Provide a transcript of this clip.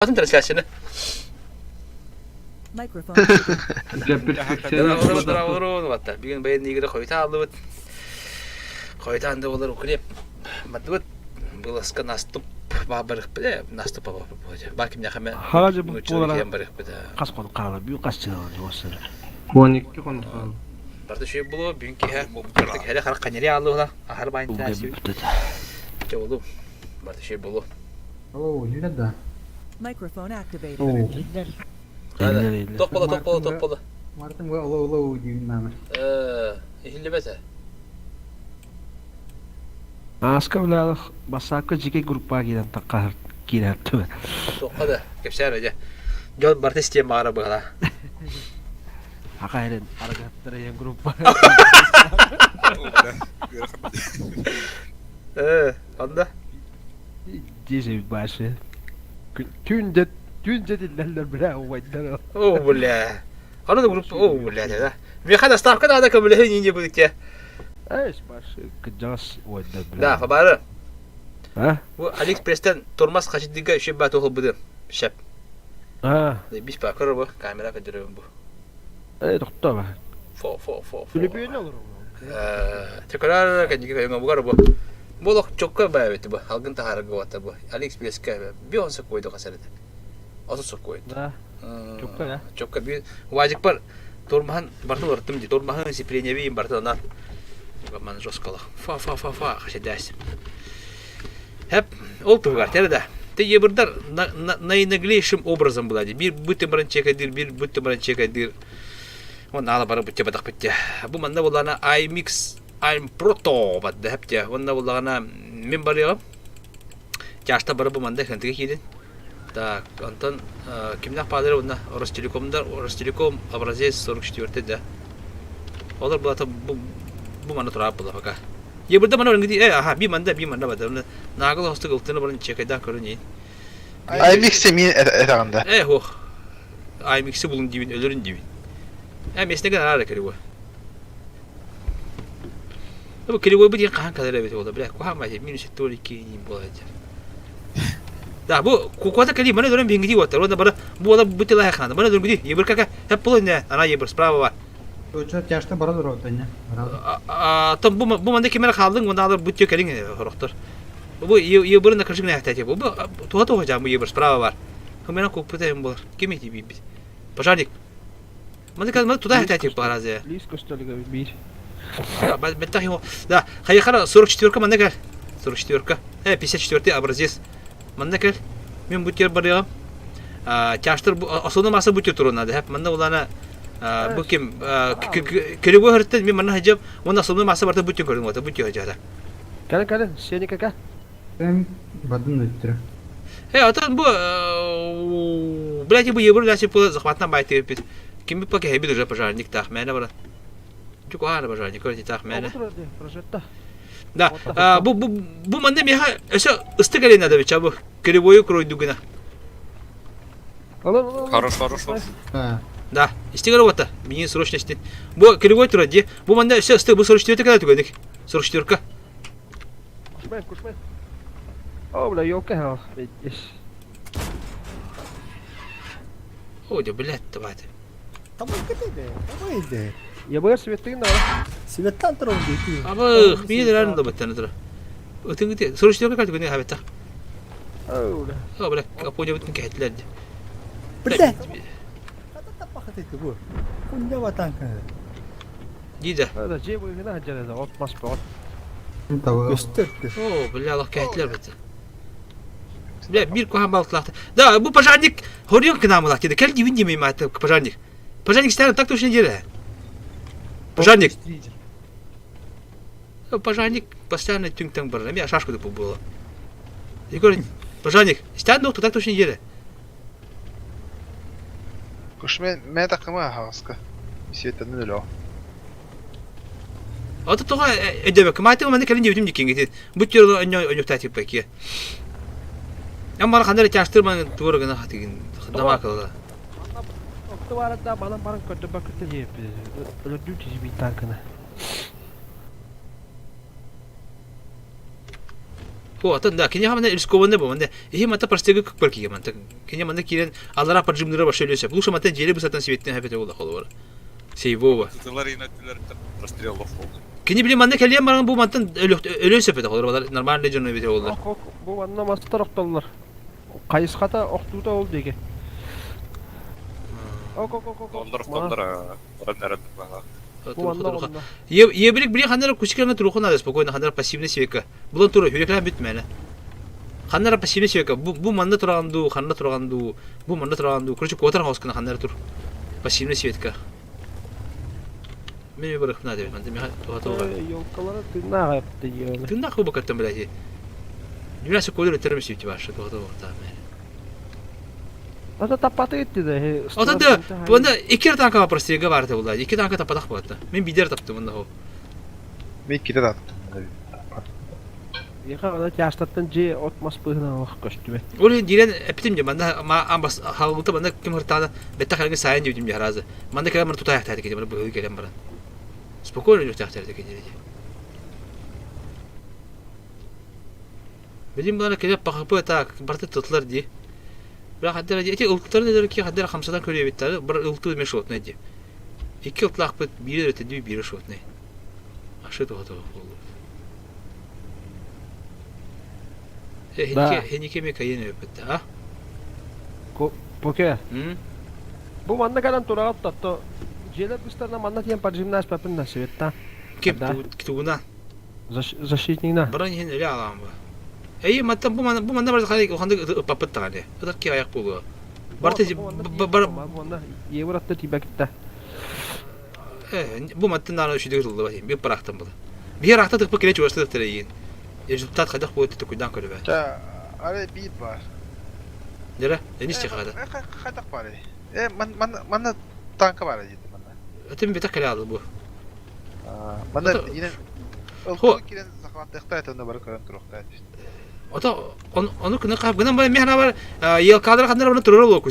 Атын трансляцияны. Бүгүн баян игры хойута аллыбыт. Хойутаан да болар укреп. Мадыбыт быласка наступ баабарыхпыт наступ Бар кимнэхэ Хаажы буолара хас хонук хаалар, бүү хас чыһалар жуоссара. 12 хонук хаалар. Барда шүй булу бүгүн киһэ хәле хара канери алыла ахар байн тәсү. Чолу. Барда шүй булу. О, илер да. Microphone activated. О, Ток бола, ток бола, ток бола. Мартын го оло оло дейм намыр. Э, ихиллебете. Ааска үлэлэх бассаакка дьикэй группаҕа киирэн таххаһар киирэр түбэ. Туохха да кэпсээр эдьэ. Дьон барыта истиэн баҕара быһала. Аха эрэн арыгыһыттар эйэн группа. Э, онда? Дизель башы. Түүн дьэ түүн дьэ тиллэллэр бля убайдар. О, бля. Аны да группа, о, бля, да. Миэхэ доставка надо көмөлөһө не будет Эс башы кыдьаҕас убайдар бля. Да, хабары. А? Бу Алиэкспресстэн тормоз хачыдыга үчүгэй баа туһулбутум. Шеп. А. Бис ба көрөр бу камера көрдөрөбүн бу. Э, тохтоо ба. Фо фо фо фо. Түлүпүөнү олорор. Э, Төкөрөр кэнниги көйөҥө бугар бу. Бу олох чокко баа эбит бу. Алгын таһаарга уота бу. Алиэкспресскэ би он сокуойду хасар этэ. Оту сокуойду. Да. Чокко да. Чокко би Вадикпар тормаһын барты уларыттым ди. Тормаһын сцеплениебин барты онан. Ман жестколох. Фа фа фа фа хасидас. Хеп, ол туһугар тэр да. Ты ебырдар наинаглейшим образом была. Бир бүттен баран чекайдыр, бир бүттен баран чекайдыр. Он ала бары бүттэ батах бүттэ. Бу манна буллана iMix I'm Proto бадда хепте. Онна буллана мен барыгым. Чашта бары бу манда хантыга киирин. Так, онтон кимнэх баалар уонна Ростелекомдар, Ростелеком образец 44 да. Олар булата бу бу манна тураап була пока. Ебырда мана өрүнгү э аха би манда би манда бада. Наагыл хостук ылтыны баран чекайда көрүн iMix эмиэ этэҕин Э хуох. iMix булун диибин өлөрүн диибин. Э местнеген араара кириуа. Бу кривой диэн хаһан кэлэр эбит буолла, бля, куһаҕан баайы минус 72 диин буолар Да, бу кукуата кэлии маны дөрөн биһиҥҥитии уоттар, уонна бары бу уола бу тила хахана, маны дөрөн гүдүү, ебыр кака, хеп булу не, ана ебыр справа бар. Очо тяжта бара дурабыт не. Там бу бу манда кимер хаалдың, уонна алар бу тиө кэлиҥ хорохтор. Бу ебырын да кыржык нәхтәти бу. Бу туха туха жам бу ебыр справа бар. Хымена куппута им болар. Ким ити бит. Пожарник. Маны кәдімгі туда хәтәтик бар азия. Лис көстөлүгө биир. Беттах его. Да, хайхара 44-ка манна кел. 44-ка. Э, 54-й образец. Манна кел. Мен бу тер барыгам. Тяштыр основной масса бу тер туру надо. Хеп манна улана бу ким киригу хөрттен мен манна хажап, он основной масса барта бу тер көрдүм ота бу тер хажата. Кэлэн кэлэн, сиэни кэ. Мен бадын өттүрө. Э, атын бу блядь, бу ебыр ляси пула захватна байты бит. Ким бит пока хебит уже пожарник тах мэне бара. Чукуана пожарник көрді тах мэне. Да, бу бу бу манна меха өсө ыстык эле надо бича бу. Кривою кройду гына. Хорош, хорош, хорош. Да, истик работа. Мне срочно истин. Бу кривой тура ди. Бу манна өсө ыстык бу 44 када түгәдик. 44-ка. Кушмай, кушмай. О, бля, елка хал. О, да, блядь, давайте. Давай иди. Я бы светтин да. Светтан турар дии. Абы, мин ран да баттан тура. Өтүн гите, 44-ка калды гүнэ хабета. О, бля. О, бля, апоня бүтүн кэхэтлэр. Блядь. Хата таппахат ити бу. Куння батанка. Дида. Да, же бу гына хаджара от мас бот. Көстөр. О, бля, алах кэхэтлэр бит. Бля, бир куһаан балтылаахта. Да, бу пожарник хорион кынамылах диде. Кэл дибин димей мааты пожарник. Пожарник стяны так точно деле. Пожарник. Пожарник постоянно түҥ-таҥ барар. Эмиэ шашка да буолла. Егор, пожарник, стян доктор так точно деле. Кушмен мэ такыма хаҕаска. Сиэтэнэн өлөө. Ото тоҕо өйдөбөккө маайтыга манна кэлин диэбитим диккиҥҥитин. Бу түөр өнньүктаа типпэкиэ. Эн бары ханна эрэ чаастыр маны туора гына хатыгын дамаакылла. Отто баранда балан баран көрдөбөккүтэ диэппит. Өлөрдүү тизи танканы. О, атын да, кини хамана рискованный бу, манна иһи манта простыгы кыкпар киһи манта. Кини манна киирэн аллара поджимныра вообще өлөсө. Лучше мантан дьиэли бысатан сибеттен хэпете була холобура. Сейвова. Тытылар инөттүлэриттэн прострел болду. Кини били манна кэлиэн баран бу мантан өлөн сөп этэ холобура нормальный дьон эбите боллар. Ок, ок, бу манна мастар охтоллор. Хайысхата охтуута ол диэки. Ок, ок, ок, ок. Оннор охтоллор баран эрэн баҕа. Ебрик били ханнара кучкана турухун надо спокойно ханнара пассивный свека. Булан тура хүрекла бүт мәне. Ханнара пассивный свека. Бу бу манна тураган ду, ханна тураган ду, бу манна тураган ду. Короче, куотар хаускана ханнара тур. Пассивный светка. Мен барых надо, манта меха туха Елкалара тыыннаах эпти диэбэли. Тыыннаах кубакаттан блядь. Юлясы кодыр өтөрөм сүүтү башы туха туха Ата таппаты итти да. Ата да, бunda икки танка простыга барды була. Икки танка тапатах буолла. Мен бидер таптым мында хо. Мен кире аттым. Яха ана тяштаттан же от мас быһына олох көстүбэт. Ол дирен эптим же манда ма амбас халгыта манда ким хыртаана бетта халгы сайын дебитим же харазы. Манда келен бар тутаяк тайды кеде бар быһы келен баран. Спокойно жүртак тайды кеде. Билим булана келе пахапы так барты тытлар ди. Бірақ хаддара ди. Эти ылтыларын эдер ки хаддара хамсадан көрөбүттары бар ылтыл эме шотнай ди. Икки ылтылаахпыт биири өтө ди биири шотнай. Ашы тоҕо болду. Да. Хенике ме кайын өпөттө, а? Поке. М? Бу манна кэлэн тураҕыт тотто. Дьиэлэр быстарына манна тиийэн поджимнааш папын да света. Кеп Да. тугуна. Защитнигна. Баран иһин өлө аламы. Эй, маттан бу мана бу манна бар ханды ханды ыппаппыт таганы. Ытар ки аяк болуа. Барты бар Манна евратта тибекте. э бу маттан нары үшүдүг тылды бар. Бир парахтан була. Бир ахта тыкпы келе чугасты тырайын. Результат хайдах буолуо тукуйдан көрүбэ. Ча, ары биир бар. Дера, энис чахада. Хайдах бар. Э, ман ман манна танка бар деді манна. Этим бета келе алды бу. Манна Это- инен Хо. Ылтыл кирен захваттыхта это бары көрөн турухта. Ото он ону күнэ кап гынан бар мехна бар ел кадр хандар бар турар болу.